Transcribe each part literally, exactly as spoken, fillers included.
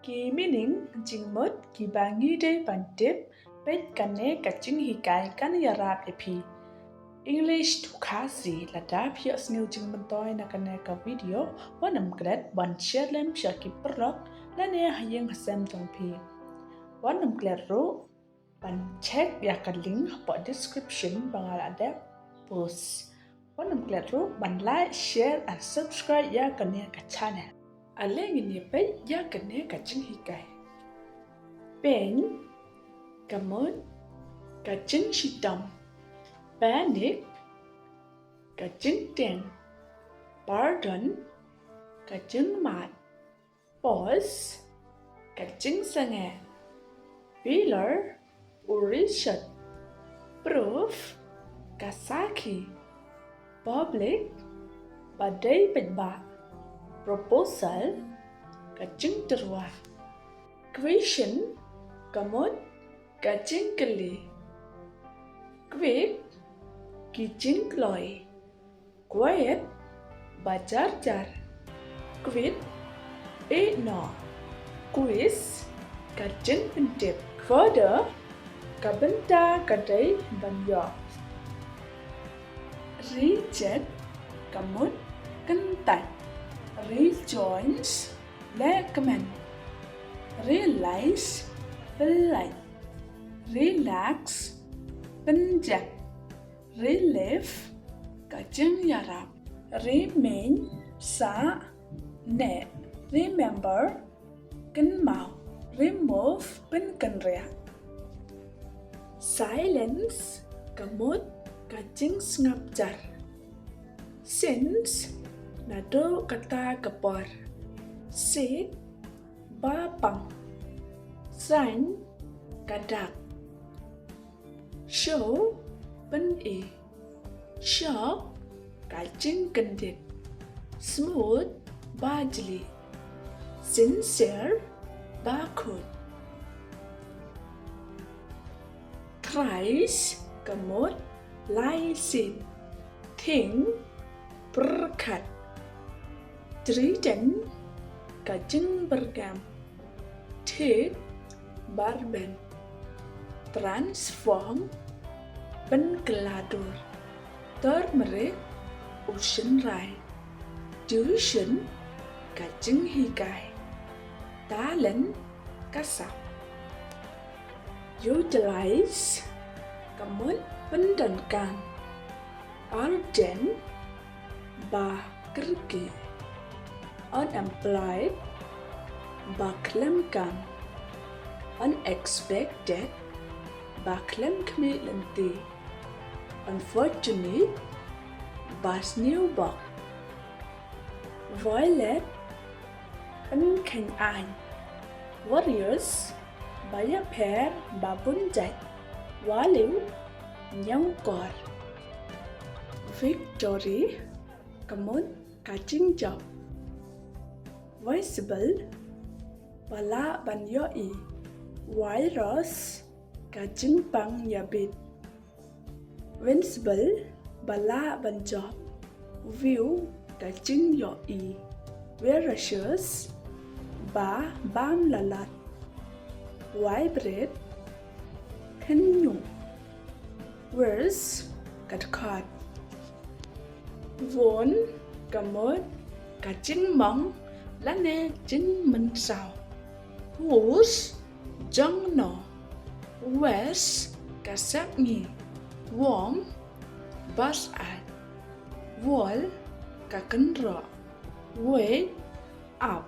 Ki meaning jingmut kiba ngi dei ban tip, peit kane ka jinghikai kan ïarap ïa phi. English to Khasi. Lada phi ïohsngew jingmyntoi na kane ka video, wat nym klet ban share lem sha ki paralok lane ha ïing ha sem jong phi. Wat nym klet ruh ban check ïa ka link hapoh description ba nga la dep post. Wat nym klet ruh ban like, share and subscribe ïa kane ka channel. Ale ngin ïa peit ïa kane ka jinghikai. Pain, ka mut ka jingshitom. Panic, ka jingtieng. Pardon, ka jingmad. Pause, ka jingsangeh. Pillar, u rishot. Proof, ka sakhi. Public, ba dei paidbah. Proposal, ka jingtyrwa. Question, ka mut ka jingkylli. Quick, ki jingkloi. Quiet, ba jar jar. Quit, eh noh. Quiz, ka jingpyntip. Quarter, ka bynta ka dei ban ïoh. Reject, ka mut kyntait. Rejoice, lehkmen. Realize, pynlait. Relax, pynjah. Relief, ka jingïarap. Remain, sah, neh. Remember, kynmaw. Remove, pynkynriah. Silence, ka mut ka jingsngap jar. Since, naduh kata ka por. Sick, ba pang. Sign, ka dak. Show, pyni. Shock, ka jingkyndit. Smooth, ba jli. Sincere, ba khuid. Thrice, ka mut lai sien. Think, pyrkhat. Threaten, ka jingbyrngem. Thick, ba rben. Transform, pynkylla dur. Turmeric, u shynrai. Tuition, ka jinghikai. Talent, ka sap. Utilize, ka mut pyndonkam. Urgent, ba kyrkieh. Unemployed, ba khlem kam. Unexpected, ba khlem khmih lynti. Unfortunate, ba sniewbok. Violate, pynkheiñ aiñ. Warriors, ba ïapher ba bun jait. Valiu, ñiewkor. Victory, ka mut ka jingjop. Visible, ba lah ban ïohi. Virus, ka jingpang ïabit. Visible, ba lah ban jop. View, ka jingïohi. Voracious, ba bam lalat. Vibrate, khynñiuh. Worse, ka dkhot. Worn, ka mut ka jingmong lane jingmynsaw. Worse, jong no. Worse, ka sepngi. Warm, ba syaid. Wall, ka kynroh. Wait, ap.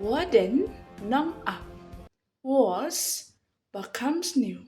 Warden, nongap. Worse, ba kham sniew.